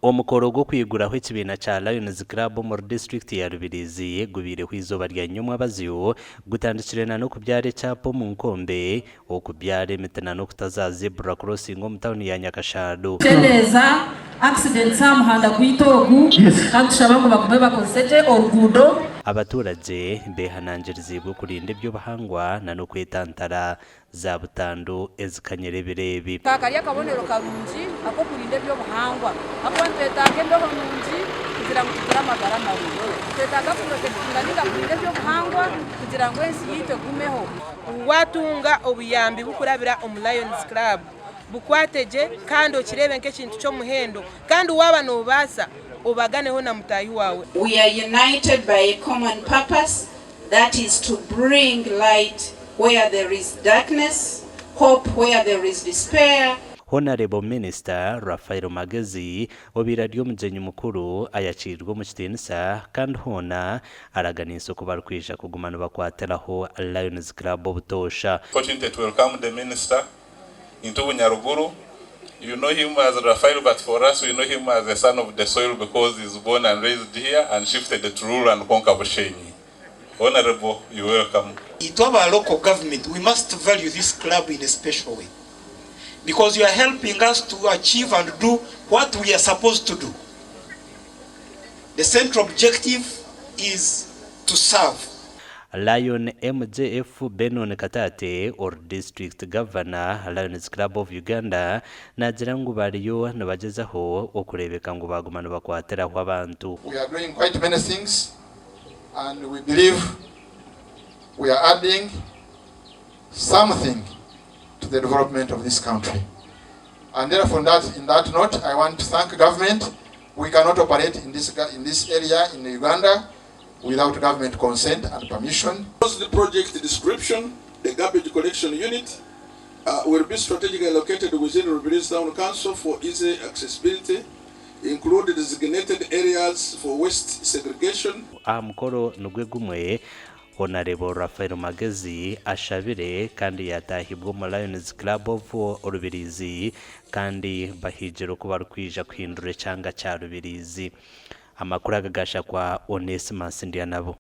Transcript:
Omukoro gw'okwiguraho ekibiina kya Lions Club omuri disiturikiti ya Rubirizi gubaireho eizooba rya nyomwabazyo gutandikire na n'okubyara ekyapa omu nkombe, okubyara emiti na n'okuta za zebra crossing omu tauni ya Nyakashando. Kukyendeeza accidents aha muhanda gwaitu ogu kandi tushaba ngu bagume bakozese gye oruguudo. Abaturagye behanangiriziibwe okurinda eby'obuhangwa na n'okwetantara za butandu ezikanyire ebiro ebi. Ka kari akabonero karungi ak'okurinda eby'obuhangwa! Ahakuba nitwetaaga embeho nungi kugira ngu tugire amagara marungi. Nitwetaaga kupurotekitinga ninga kurinda eby'obuhangwa kugira ngu ensi yaitu egumeho. Waatunga obuyambi bukurabira omu Lions Club, bukwate gye kandi okireebe nk'ekintu ky'omuhendo kandi waaba noobaasa obaganeho na mutaahi waawe. We are united by a common purpose that is to bring light where there is darkness, hope where there is despair. Honarebo Minisita Raphael Magezi obaire ari omugyenyi mukuru ayakiirwe omu kitiinisa kandi hoona araganiise oku barikwija kuguma nibakwatiraho Lions Club obutoosha. Opportunity to welcome the minister into Bunyaruguru. You know him as Raphael but for us we know him as a son of the soil because he's born and raised here and shifted to rule and conquer Bushenyi. Honourable, you welcome. Itwe aba local government we must value this club in a special way because you are helping us to achieve and do what we are supposed to do. The central objective is to serve. Lion MJF Benon Kataate ori District Governor Lions Club of Uganda naagira ngu bariyo nibagyezaho okureebeka ngu baaguma nibakwatiraho abantu. We are doing quite many things and we believe we are adding something to the development of this country. And therefore, that, in that note, I want to thank government. We cannot operate in this, in this area in Uganda without government consent and permission. The project description, the garbage collection unit will be strategically located within Rubirizi Town Council for easy accessibility, include designated areas for waste segregation. Aha mukoro nigwo gumwe, Honarebo Raphael Magezi ashabire kandi yataahibwa omu Lions Club of Rubirizi kandi bahigire oku barikwija kuhindura ekyanga kya Rubirizi. Amakuru aga gashakwa Onesimus Ndyanabo.